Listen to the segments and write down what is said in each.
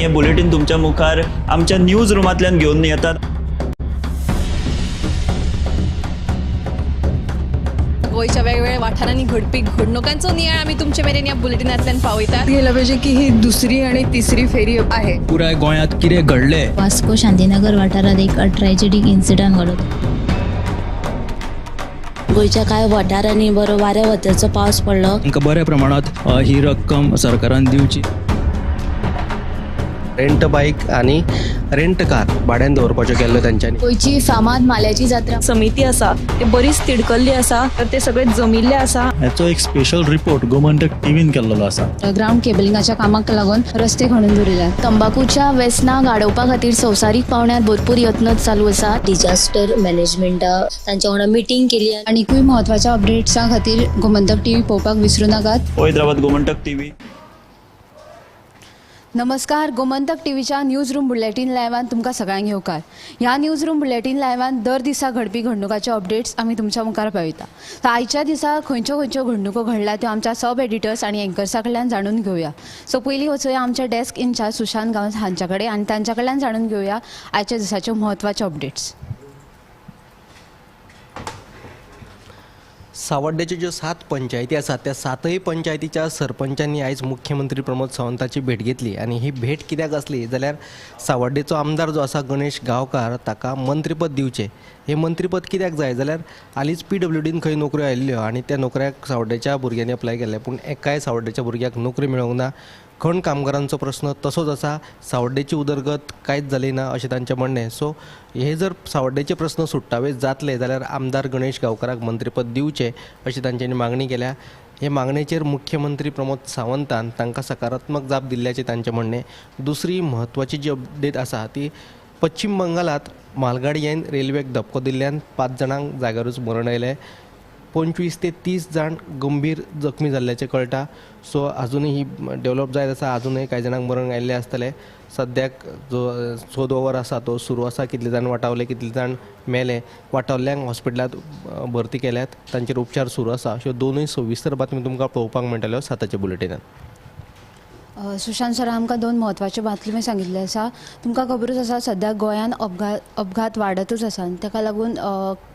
आमी हे बुलेटीन तुमच्या मुखार आमच्या न्यूज रुमांतल्यान घेवन येतात. गोंयच्या वेगवेगळ्या वाठारांनी घडपी घडणुकांचो नियाळ आमी तुमचे मेरेन ह्या बुलेटिनांतल्यान पावयतात. गेलं पाहिजे की ही दुसरी आणि तिसरी फेरी आहे. पुराय गोंयांत कितें घडलें, वास्को शांतीनगर वाठारात एक ट्रॅजेडीक इन्सिडंट घडलो. गोंयच्या कांय वाठारांनी बरो वाऱ्या वताचो पावस पडलो. तांकां बऱ्या प्रमाणांत ही रक्कम सरकारान दिवची. रेंट बायक आनी रेंट कार भाड्यान दवरपाच्यो केल्ल्यो तांच्यांनी. गोंयची फामाद माल्याची जात्रा समिती आसा ते बरीच तिडकल्ली आसा, तर ते सगळे जमिल्ले आसा. हाचो एक स्पेशल रिपोर्ट गोमंतक टीव्हीन केल्लो आसा. ग्राउंड केबलिंगाच्या कामाक लागून रस्ते खणून दवरिल्यात. तंबाकूच्या वेसनाक आडोवपा खातीर संवसारीक पावंड्यार भरपूर यत्न चालू आसा. डिजास्टर मॅनेजमेंटा तांच्या वांगडा मिटींग केली. आनीकूय म्हत्वाच्या अपडेट्सां खातीर गोमंतक टीव्ही पळोवपाक विसरूं नाकात. हैदराबाद गोमंतक टीव्ही. नमस्कार, गोमंतक टीव्हीच्या न्यूज रूम बुलेटीन लायव्हान तुमकां सगळ्यांक येवकार. ह्या न्यूज रूम बुलेटीन लायव्हान दर दिसा घडपी घडणुकाचे अपडेट्स आमी तुमच्या मुखार पावयता. तर आयच्या दिसा खंयच्यो खंयच्यो घडणुको घडल्या त्यो आमच्या सब एडिटर्स आनी एंकर्सा कडल्यान जाणून घेवया. सो पयलीं वचोया आमच्या डेस्क इन्चार्ज सुशांत गांवस हांच्या कडेन आनी तांच्या कडल्यान जाणून घेवया आयच्या दिसाच्यो म्हत्वाच्यो अपडेट्स. सावड्डेच्यो ज्यो 7 पंचायती आसात त्या 7 पंचायतीच्या सरपंचांनी आयज मुख्यमंत्री प्रमोद सावंताची भेट घेतली. आनी ही भेट कित्याक आसली जाल्यार सावड्डेचो आमदार जो आसा गणेश गांवकार ताका मंत्रीपद दिवचें. हें मंत्रीपद कित्याक जाय जाल्यार हालींच PWDन खंय नोकऱ्यो आयिल्ल्यो आनी त्या नोकऱ्याक सावड्डेच्या भुरग्यांनी अप्लाय केल्लें, पूण एकाय सावड्डेच्या भुरग्याक नोकरी मेळोंक ना. खण कामगारांचो प्रश्न तसोच आसा, सावड्डेची उदरगत कांयच जाली ना अशें तांचें म्हणणें. सो हे जर सावड्डेचे प्रस्न सुट्टावे जातले जाल्यार आमदार गणेश गांवकाराक मंत्रीपद दिवचें अशी तांच्यांनी मागणी केल्या. हे मागणेचेर मुख्यमंत्री प्रमोद सावंतान तांकां सकारात्मक जाप दिल्ल्याचें तांचें म्हणणें. दुसरी म्हत्वाची जी अपडेट आसा ती पश्चिम बंगालांत मालगाडयेन रेल्वेक धपको दिल्ल्यान 5 जाणांक जाग्यारूच मरण आयलें. 25 ते 30 जाण गंभीर जखमी जाल्ल्याचें कळटा. सो आजुनूय ही डेवलप जायत आसा, आजुनूय कांय जाणांक मरण आयिल्लें आसतलें. सद्याक जो सोद वावर आसा तो सुरू आसा. कितले जाण वाटावले, कितले जाण मेले, वाटावल्ल्यांक हॉस्पिटलांत भरती केल्यात, तांचेर उपचार सुरू आसा. अश्यो दोनूय सविस्तर बातमी तुमकां पळोवपाक मेळटल्यो 7 बुलेटिनांत. सुशांत सर, आमकां दोन म्हत्वाच्यो बातम्यो सांगिल्ल्यो आसा. तुमकां खबरूच आसा सद्याक गोंयांत अपघात वाडतूच आसा आनी ताका लागून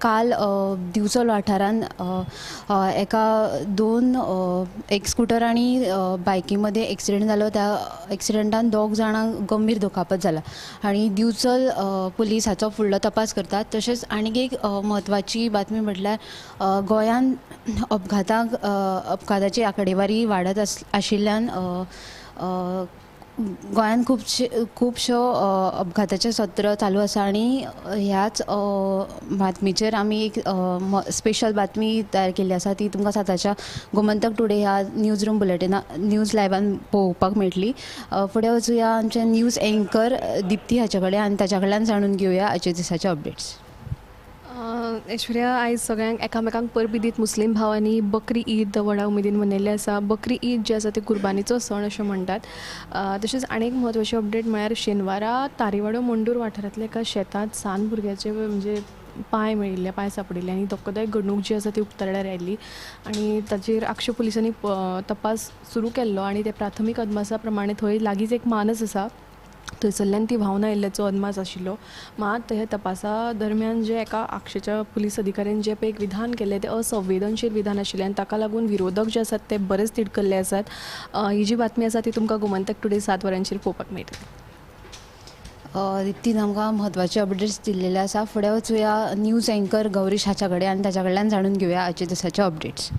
काल दिवचल वाठारांत एका दोन एक स्कुटर आनी बायकी मदें एक्सिडंट जालो. त्या एक्सिडंटान 2 जाणांक गंभीर दुखापत जाला आनी दिवचल पुलीस हाचो फुडलो तपास करतात. तशेंच आनीक एक म्हत्वाची बातमी म्हटल्यार गोंयांत अपघाताची आंकडेवारी वाडत आशिल्ल्यान गोंयांत खुबश्यो अपघाताचें सत्र चालू आसा आनी ह्याच बातमीचेर आमी एक स्पेशल बातमी तयार केल्ली आसा ती तुमकां 7च्या गोमंतक टुडे ह्या न्यूज रूम बुलेटिना न्यूज लायव्हान पळोवपाक मेळटली. फुडें वचुया आमचे न्यूज एंकर दिप्ती हाचे कडेन आनी ताच्या कडल्यान जाणून घेवया आयच्या दिसाचे अपडेट्स. ऐश्वर्या, आयज सगळ्यांक एकामेकांक परबी दीत मुस्लीम भावांनी बकरी ईद व्हडा उमेदीन मनयल्ली आसा. बकरी ईद जी आसा ती कुर्बानीचो सण अशें म्हणटात. तशेंच आनी एक म्हत्वाची अपडेट म्हळ्यार शेनवारा तारीवाडो मंडूर वाठारांतल्या एका शेतांत सान भुरग्याचे म्हणजे पांय मेळिल्ले, पांय सापडिल्ले आनी धक्कोदायक घडणूक जी आसा ती उक्ताडार आयिल्ली आनी ताचेर आगशे पुलिसांनी तपास सुरू केल्लो आनी ते प्राथमीक अदमासा प्रमाणे थंय लागींच एक मानस आसा थंयसरल्यान ती व्हांवन आयिल्ल्याचो अदमास आशिल्लो. मात ह्या तपासा दरम्यान जे एका आगशेच्या पुलीस अधिकाऱ्यान जें पळय एक विधान केलें तें असंवेदनशील विधान आशिल्लें आनी ताका लागून विरोधक जे आसात ते बरेच तिडकल्ले आसात. ही जी बातमी आसा ती तुमकां गोमंतक टुडे 7 वरांचेर पळोवपाक मेळटली. दिप्तीन आमकां म्हत्वाचे अपडेट्स दिल्लेले आसा. फुडें वचुया न्यूज एंकर गौरीश हाच्या कडेन आनी ताच्या कडल्यान जाणून घेवया आयच्या दिसाचे अपडेट्स.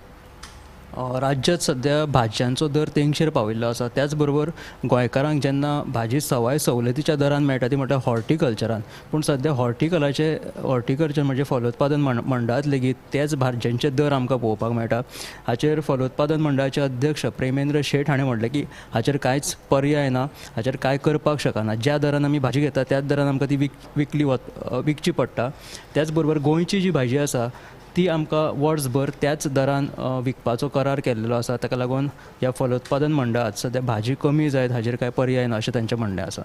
राज्यात सध्या भाजयांचो दर तेंगशेर पाविल्लो आसा. त्याचबरोबर गोंयकारांक जेन्ना भाजी सवाय सवलतीच्या दरान मेळटा ती म्हणटा हॉर्टिकल्चरान, पूण सध्या हॉर्टिकल्चर म्हणजे फलोत्पादन मंडळांत लेगीत त्याच भाजयांचे दर आमकां पळोवपाक मेळटा. हाचेर फलोत्पादन मंडळाचे अध्यक्ष प्रेमेंद्र शेठ हाणें म्हणलें की हाचेर कांयच पर्याय ना, हाचेर कांय करपाक शकना. ज्या दरान आमी भाजी घेता त्याच दरान आमकां ती विकची पडटा. त्याच बरोबर गोंयची जी भाजी आसा ती आमकां वर्सभर त्याच दरान विकपाचो करार केल्लो आसा. ताका लागून ह्या फलोत्पादन मंडळांत सद्या भाजी कमी जायत हाचेर कांय पर्याय ना अशें तांचें म्हणणें आसा.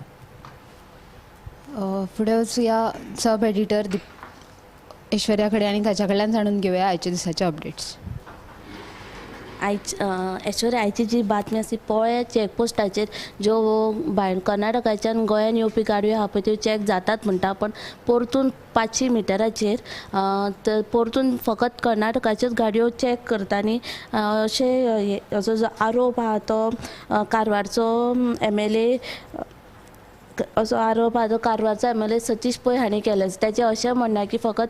फुडें वचुया सब एडिटर ऐश्वर्या कडेन आनी ताच्या कडल्यान जाणून घेवया आयच्या दिसाचे अपडेट्स. आयज ऐश्वर्या, आयची जी बातमी आसा ती पोळ्या चॅकपोस्टाचेर ज्यो भायर कर्नाटकाच्यान गोंयान येवपी गाडयो आहा पळय त्यो चॅक जातात म्हणटा, पण परतून 500 मिटराचेर परतून फकत कर्नाटकाच्योच गाडयो चॅक करता आनी अशें असो जो आरोप आहा तो कारवारचो MLA असो आरोप आहा तो कारवारचो MLA Satish Pai हांणी केलो. ताचें अशें म्हणणें की फकत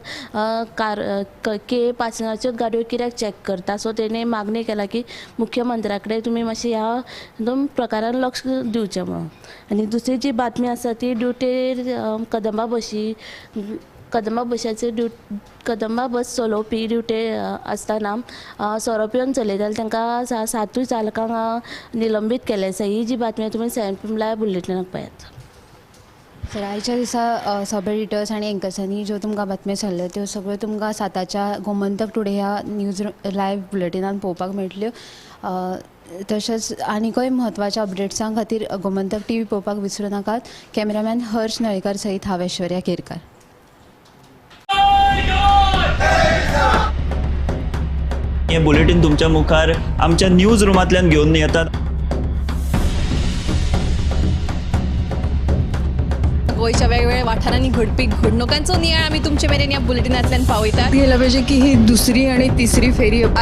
के 5 च्योच गाडयो कित्याक चॅक करता. सो तेणी मागणी केला की मुख्यमंत्र्या कडेन तुमी मातशें ह्या हितून प्रकारान लक्ष दिवचें म्हणून. आनी दुसरी जी बातमी आसा ती ड्युटेर कदंबा बशी कदंबा बशाचेर कदंबा बस चलोवपी ड्युटे आसतना सोरो पिवन चलयताले, तांकां 7 चालकांक निलंबीत केलें आसा. ही जी बातमी तुमी 7 PM live बुलेटिनाक पळयात. सर, आयच्या दिसा सब एडिटर्स आनी एंकर्सांनी ज्यो तुमकां बातम्यो सांगल्यो त्यो सगळ्यो तुमकां 7च्या गोमंतक टुडे ह्या न्यूज लायव्ह बुलेटिनान पळोवपाक मेळटल्यो. तशेंच आनीकय म्हत्वाच्या अपडेट्सां खातीर गोमंतक टीव्ही पळोवपाक विसरूं नाकात. कॅमेरामॅन हर्ष नळेकर सहित हांव ऐश्वर्या केरकार. हें बुलेटीन तुमच्या मुखार आमच्या न्यूज रुमांतल्यान घेवन येतात. गोंयच्या वेगवेगळ्या वाठारांनी घडपी घडणुकांचो नियाळ आमी तुमचे मेरेन ह्या बुलेटिनांतल्यान पावयतात. गेला पाहिजे की ही दुसरी आणि तिसरी फेरी आहे.